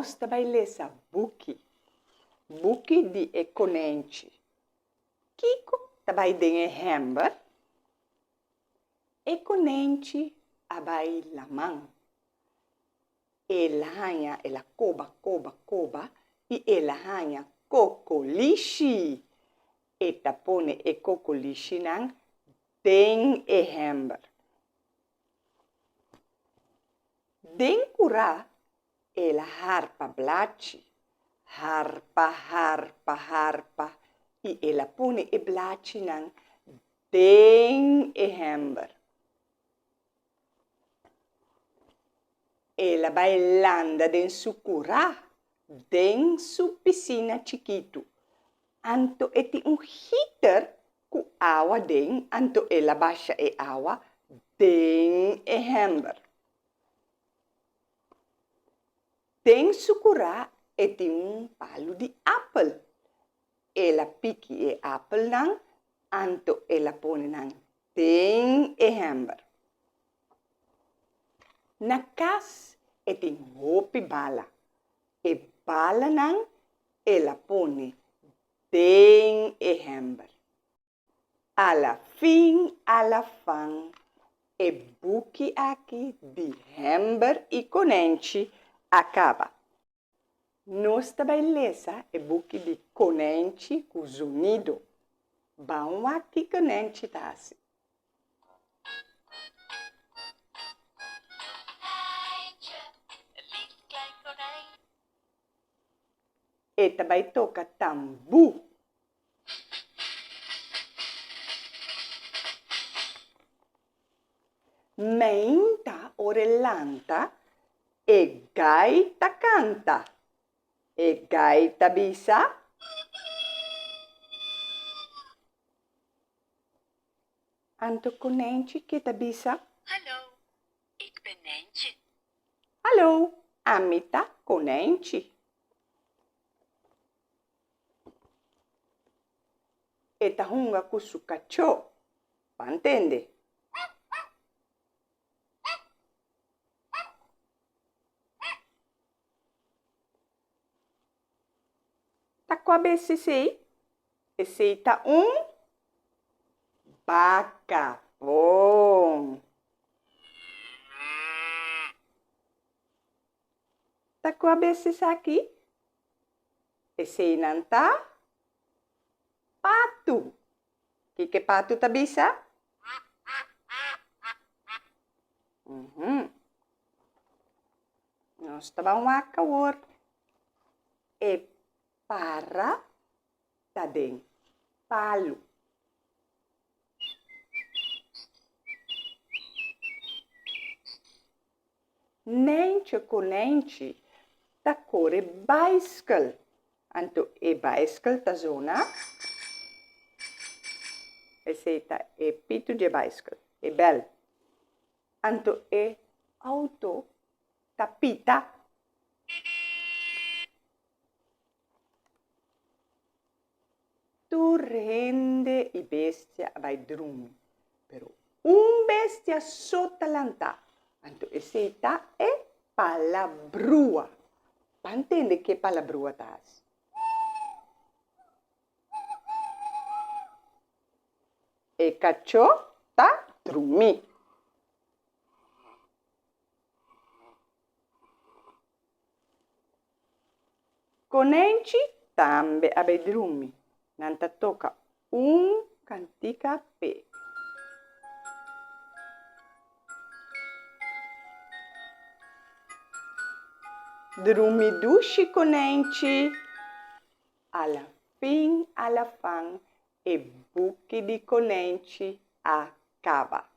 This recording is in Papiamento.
Nos ta bai lesa buki. Buki di e konenchi. Kiko ta bai den e hèmber? E konenchi a bai laman. El a haña, el a koba, koba, koba i el a haña kokolishi. E ta pone e kokolishinan den e hèmber. Den kurá el a harpa blachi, harpa, harpa, harpa i el a pone e blachinan den e hèmber. El a bai landa den su kurá, den su pisina chikitu. Anto e tin un giter ku awa den, anto el a basha e awa den e hèmber. Den su kurá e tin un palu di apel. El a piki e apelnan, anto el a pone nan den e hèmber. Na kas e tin hopi bala. E balanan el a pone den e hèmber. A la fin a la fan e buki aki di hèmber i konènchi a kaba. Nos ta bai lesa e buki di konènchi ku zonido. Ban wak ki konènchi ta hasi. E ta bai toka tambú. Meinta ora e lanta, e gai ta kanta. E gai ta bisa. Anto konenchi ke ta bisa? Hallo, ik ben Nentje. Hallo, ami ta konenchi. E ta hunga ku su kachó. Ban tende. Ta kua bes esei? Esei ta un baka. Bon. Ta kua bes esaki? Eseinan ta patu. Kiko e patu ta bisa? Nos ta ban wak awor. E para ta den palu. Nentje konèntji ta kore baiskel. Anto e baiskel ta zona. Esei ta e pitu dje baiskel, e bèl. Anto e outo ta pita. Tur hende i bestia a bai drumi, pero un bestia so ta lantá, anto esei ta e palabrua. Ban tende ke palabrua ta hasi. E kachó ta drumí. Konenchi tambe a bai drumi. Nan ta toka un kantika p'e. Drumi dushi konenchi. A la fin a la fan e buki di konenchi a kaba.